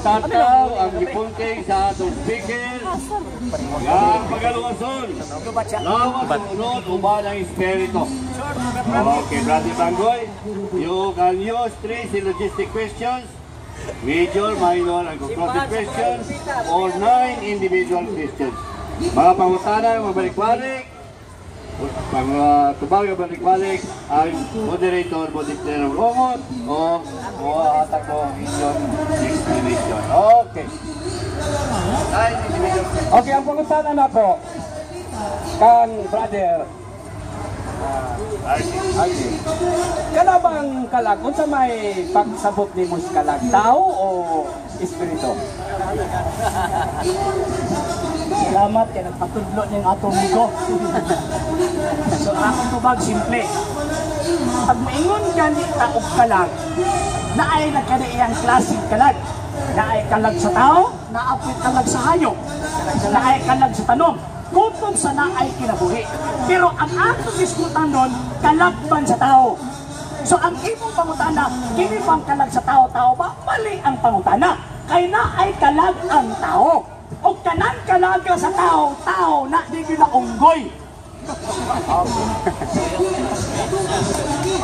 Tataw ang gipunting sa atong speaker nga ang pagaluwason lawas ug unod uban ang espiritu. Okay, Brother Banggoy, you can use three syllogistic questions, major, minor, and conclusive questions, or nine individual questions. Mga pangutana, mabalik-balik, pang tubag nga balik-balik, ang moderator mo declare ang ungot o hatag mo ang inyong explanation. Okay. Nine individual questions. Okay, ang pangutana na po kan Brother Archie. Archie. Kana bang kalag unsa may pagsabot nimo sa kalag, tao o espiritu? Salamat kay nagpatudlo ning atong migo. So akong tubag simple. Pag moingon gani ta og kalag, naay nagkadaiyang klaseng kalag. Naay kalag sa tao, naapoy kalag sa hayop, naay kalag sa tanom. Kutob sa naay kinabuhi. Pero ang atong diskutan nun, kalag man sa tao. So ang imong pangutana, kini bang kalag sa tao, tao ba? Mali ang pangutana. Kay naay kalag ang tao. O kanan kalaga sa tao, tao na di gyud na unggoy.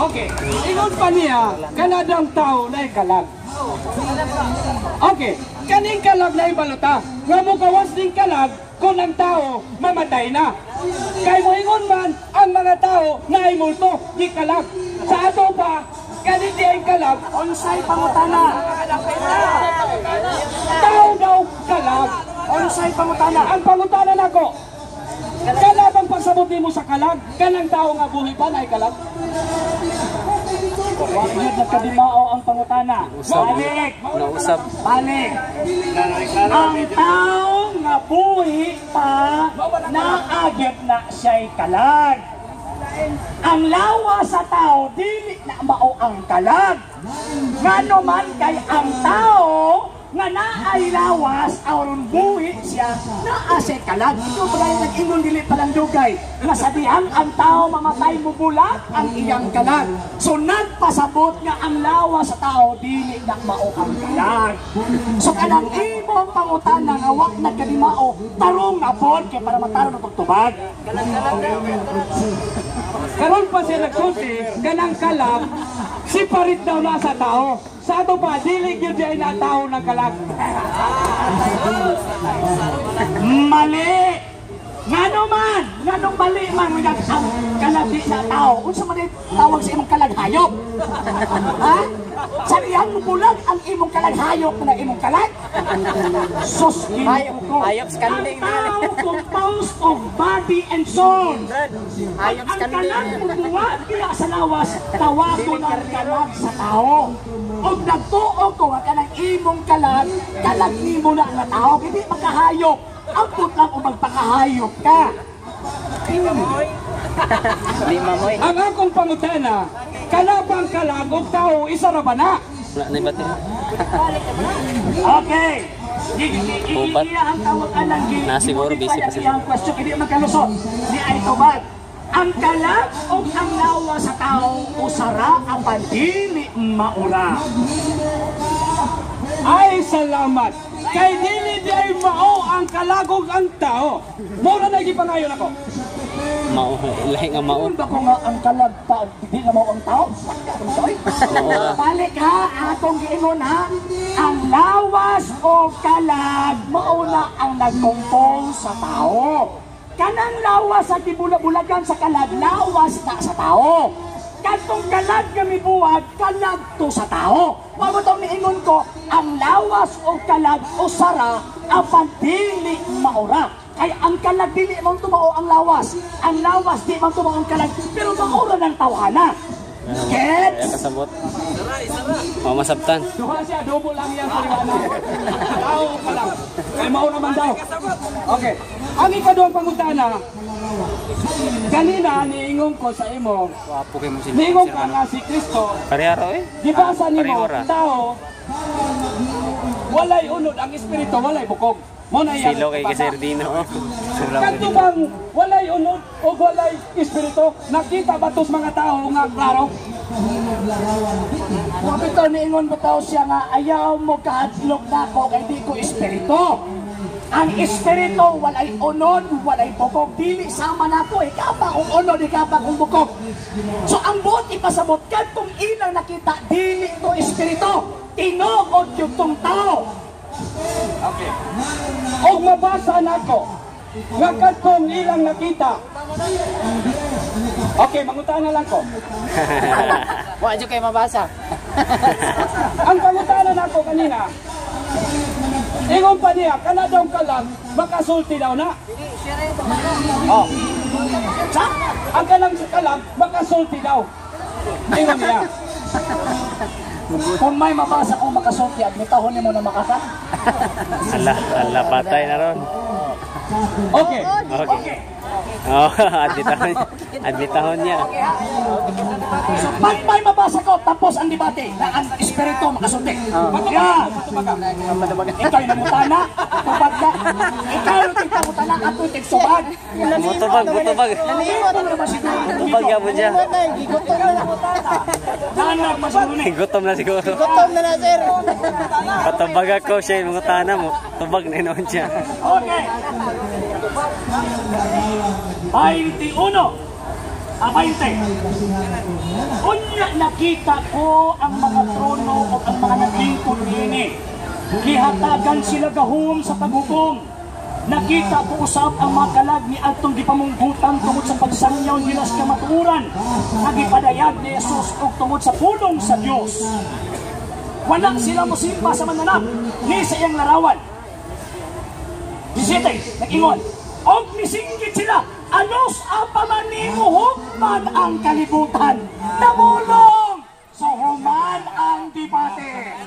Okay, ingon pa niya, kanadang tao na kalag. Okay, kaning kalag na ibalota, nga mugawas ning kalag kung ang tao mamatay na. Kay moingon man ang mga tao na ay multo, di kalag. Sa ato pa, kani di ay kalag, Unsay pangutana? Tao daw kalag. Unsay pangutana? Ang pangutana nako, kalag ang pagsabot nimo sa kalag, kanang tao nga buhi pa na ay kalag? Wa gyud nagkadimao ang pangutana. Balik, Nausab. Balik. Klaro, Ang medyo tao nga buhi pa, naagit na siya'y kalag. Ang lawa sa tao, dili na mao ang kalag. Ngano man kay ang tao nga naay lawas aron buhi siya, naa siya kalag. Ito ba nag-ingon dili pa lang dugay nga sa dihang ang tao mamatay, mubulag ang iyang kalag. So nagpasabot nga ang lawas sa tao dili na mao ang kalag. So kanang imong pangutana nga wa nagkadimao, tarong na pod kay para matarong na tubag. Karon pa siya nagsulti, kanang kalag, si parit daw na sa tao. Sa ato pa, dili gyud ay na tao ng kalag. Mali! Ngano man? Nganong mali man nga ang kalag di na tao? Unsa man tawag sa imong kalag, hayop? Ha? Sa iyang bulag ang imong kalag, hayop na imong kalag? Sus, Ginoo ko. Hayop sa kanding. Ang tao composed of body and soul. Hayop Ang sa kanding. kalag mubuwag diya sa lawas, tawagon ang kalag sa tao. Og nagtuo ko nga kanang imong kalag, kalag nimo na nga tao, hindi makahayop. Ambot lang o magpakahayop ka. Lima mo eh. Ang akong pangutana, kanabang kalag og tao isa ra ba na? Wala na yung battery. Okay. Ubat. Iya ang tawag anang gi. Na, siguro busy pa sila. Ang question hindi magkalusot. Ni ay tubag. Ang kalag o ang lawa sa tao usara apan dili maura. Ay, salamat. Kay dili di ay mao ang kalagog ang tao. Mura na gipangayon ako. Mao. Lahi nga mao. Kung ba ko nga ang kalag pa, di na mao ang tao? Maura. Balik ha, atong giingon ha. Ang lawas o kalag, mauna ang nagkompose sa tao. Kanang lawas sa gibula-bulagan sa kalag, lawas na sa tao. Katong kalag nga mibuwag, kalag to sa tao. Mao tong niingon ko, ang lawas o kalag o sara, apan dili maura. Kay ang kalag dili man tumao ang lawas. Ang lawas di man tumao ang kalag, pero maura ng tawhana. Kaya Gets? kasabot. Mao masabtan. Duha siya, adobo lang yan paliwanag. Tao ka lang. Kay mao naman daw. Okay. Ang ikaduhang pangutana, kanina niingon ko sa imo, Wapo kay mo sila. niingon ka nga si Kristo, Pareharo eh. gibasa nimo Pareho ra. tao, walay unod ang espiritu, walay bukog. Mo na iyang Silo kay ipabasa. Sir Dino. Sobrang Kadto bang walay unod o walay espiritu, nakita ba tos mga tao nga klaro? Kapito, niingon ba siya nga ayaw mo kahadlok nako kay di ko espiritu. Ang espiritu walay unod, walay bukog, dili sama nako, ikaw pa kung unod, ikaw pa kung bukog. So ang buot ipasabot kadtong ilang nakita dili to espiritu, tinuod gyud tong tao. Okay. Og mabasa nako nga kadtong ilang nakita. Okay, mangutana lang ko. Wa jud kay mabasa. Ang pangutana nako kanina, ingon pa niya, kana daw kalag, makasulti daw na. Oh. Sa? Ang kanang kalag, makasulti daw. Ingon niya. Kung may mabasa kong makasulti, admitahon nimo na makaka. Ala, ala, patay na ron. Okay. Okay. Oh, admitahon, admitahon niya. So pag may mabasa ko, tapos ang debate na ang espiritu makasulti. Yeah. Ikaw yung nangutana, tubag ka. Ikaw yung tigpangutana, ako yung tigtubag. Mutubag, mutubag. Nalimot. Ano naman siguro? Tubag ka mo siya. Nalimot na, gigutom na na. Nanag masiguro ni. Gutom na siguro. Gutom na na, sir. Patubag ako siya, yung mangutana mo. Tubag na noon siya. Okay. 21. Ah, 20. Unya nakita ko ang mga trono o ang mga naglingkod niini. Gihatagan sila gahom sa paghukom. Nakita ko usab ang mga kalag ni adtong gipamunggutan tungod sa pagsangyaw nila sa kamatuoran nga gipadayag ni Jesus ug tungod sa pulong sa Dios. Wala sila mosimba sa mananap ni sa iyang larawan. 17, nag-ingon. Og misinggit sila, anos ang pamanimuhugman ang kalibutan. Namulong! So human ang debate.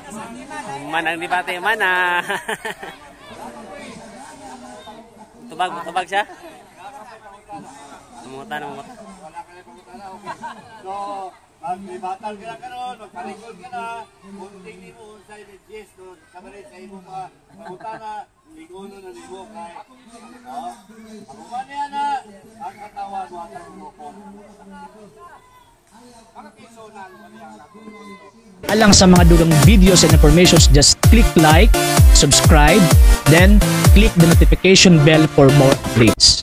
Manang di pati, mana. Tubag, tubag siya. Mangutana, mangutana. Wala ka na pangutana, okay. So, maglibatan ka na karon, magpalikod ka na, kunting nimo unsay may no, kamari sa imong mga pangutana, liguno na nimo kay, no? Ang uban niya na, ang katawan mo atang hukom. Alang sa mga dugang videos and informations, just click like, subscribe, then click the notification bell for more updates.